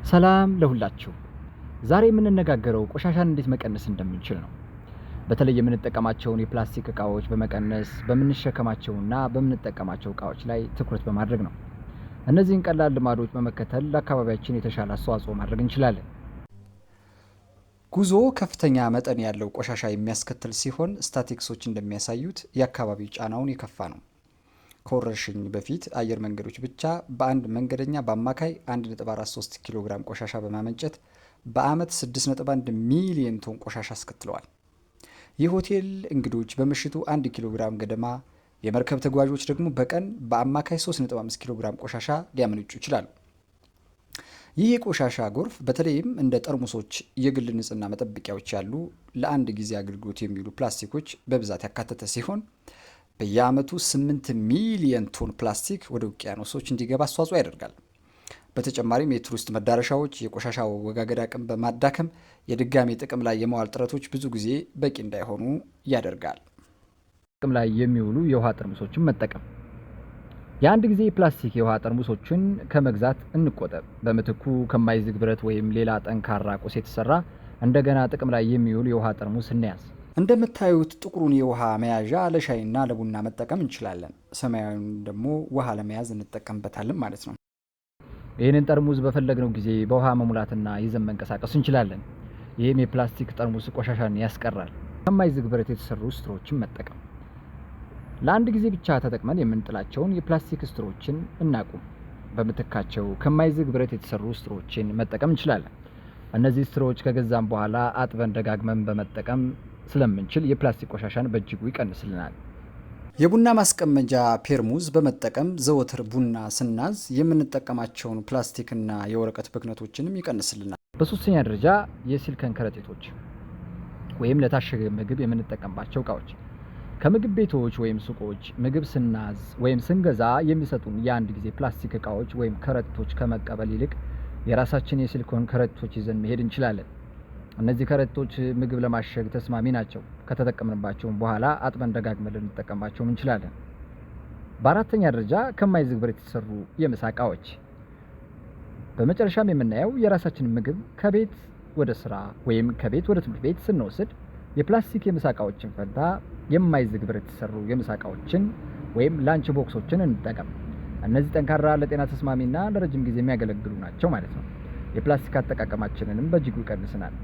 ሰላም ለሁላችሁ። ዛሬ የምንነጋገረው ቆሻሻን እንዴት መቀነስ እንደምንችል ነው። በተለይ የምንጠቀማቸውን የፕላስቲክ እቃዎች በመቀነስ በምንሸከማቸውና በምንጠቀማቸው እቃዎች ላይ ትኩረት በማድረግ ነው። እነዚህን ቀላል ልማዶች በመከተል ለአካባቢያችን የተሻለ አስተዋጽኦ ማድረግ እንችላለን። ጉዞ ከፍተኛ መጠን ያለው ቆሻሻ የሚያስከትል ሲሆን ስታቲስቲክሶች እንደሚያሳዩት የአካባቢው ጫናውን የከፋ ነው። ከወረርሽኝ በፊት አየር መንገዶች ብቻ በአንድ መንገደኛ በአማካይ 1.43 ኪሎ ግራም ቆሻሻ በማመንጨት በአመት 6.1 ሚሊዮን ቶን ቆሻሻ አስከትለዋል። የሆቴል እንግዶች በምሽቱ 1 ኪሎ ግራም ገደማ፣ የመርከብ ተጓዦች ደግሞ በቀን በአማካይ 3.5 ኪሎ ግራም ቆሻሻ ሊያመነጩ ይችላሉ። ይህ የቆሻሻ ጎርፍ በተለይም እንደ ጠርሙሶች፣ የግል ንጽህና መጠበቂያዎች ያሉ ለአንድ ጊዜ አገልግሎት የሚውሉ ፕላስቲኮች በብዛት ያካተተ ሲሆን በየዓመቱ 8 ሚሊየን ቶን ፕላስቲክ ወደ ውቅያኖሶች እንዲገባ አስተዋጽኦ ያደርጋል። በተጨማሪም የቱሪስት መዳረሻዎች የቆሻሻ አወጋገድ አቅም በማዳከም የድጋሚ ጥቅም ላይ የመዋል ጥረቶች ብዙ ጊዜ በቂ እንዳይሆኑ ያደርጋል። ጥቅም ላይ የሚውሉ የውሃ ጠርሙሶችን መጠቀም። የአንድ ጊዜ የፕላስቲክ የውሃ ጠርሙሶችን ከመግዛት እንቆጠብ። በምትኩ ከማይዝግ ብረት ወይም ሌላ ጠንካራ ቁስ የተሰራ እንደገና ጥቅም ላይ የሚውል የውሃ ጠርሙስ እንያዝ። እንደምታዩት ጥቁሩን የውሃ መያዣ ለሻይና ለቡና መጠቀም እንችላለን። ሰማያዊውን ደግሞ ውሃ ለመያዝ እንጠቀምበታለን ማለት ነው። ይህንን ጠርሙስ በፈለግነው ጊዜ በውሃ መሙላትና ይዘን መንቀሳቀስ እንችላለን። ይህም የፕላስቲክ ጠርሙስ ቆሻሻን ያስቀራል። ከማይዝግ ብረት የተሰሩ straw ዎችን መጠቀም። ለአንድ ጊዜ ብቻ ተጠቅመን የምንጥላቸውን የፕላስቲክ straw ዎችን እናቁም። በምትካቸው ከማይዝግ ብረት የተሰሩ straw ዎችን መጠቀም እንችላለን። እነዚህ straw ዎች ከገዛም በኋላ አጥበን ደጋግመን በመጠቀም ስለምንችል የፕላስቲክ ቆሻሻን በእጅጉ ይቀንስልናል። የቡና ማስቀመጫ ፔርሙዝ በመጠቀም ዘወትር ቡና ስናዝ የምንጠቀማቸውን ፕላስቲክና የወረቀት ብክነቶችንም ይቀንስልናል። በሶስተኛ ደረጃ የሲሊከን ከረጢቶች ወይም ለታሸገ ምግብ የምንጠቀምባቸው እቃዎች። ከምግብ ቤቶች ወይም ሱቆች ምግብ ስናዝ ወይም ስንገዛ የሚሰጡን የአንድ ጊዜ ፕላስቲክ እቃዎች ወይም ከረጢቶች ከመቀበል ይልቅ የራሳችን የሲሊኮን ከረጢቶች ይዘን መሄድ እንችላለን። እነዚህ ከረጢቶች ምግብ ለማሸግ ተስማሚ ናቸው። ከተጠቀምንባቸውም በኋላ አጥበን ደጋግመን ልንጠቀምባቸውም እንችላለን። በአራተኛ ደረጃ ከማይዝግ ብረት የተሰሩ የምሳ እቃዎች። በመጨረሻም የምናየው የራሳችንን ምግብ ከቤት ወደ ስራ ወይም ከቤት ወደ ትምህርት ቤት ስንወስድ የፕላስቲክ የምሳ እቃዎችን ፈንታ የማይዝግ ብረት የተሰሩ የምሳ እቃዎችን ወይም lunch box ኦችን እንጠቀም። እነዚህ ጠንካራ፣ ለጤና ተስማሚና ለረጅም ጊዜ የሚያገለግሉ ናቸው ማለት ነው። የፕላስቲክ አጠቃቀማችንንም በእጅጉ ይቀንስናል።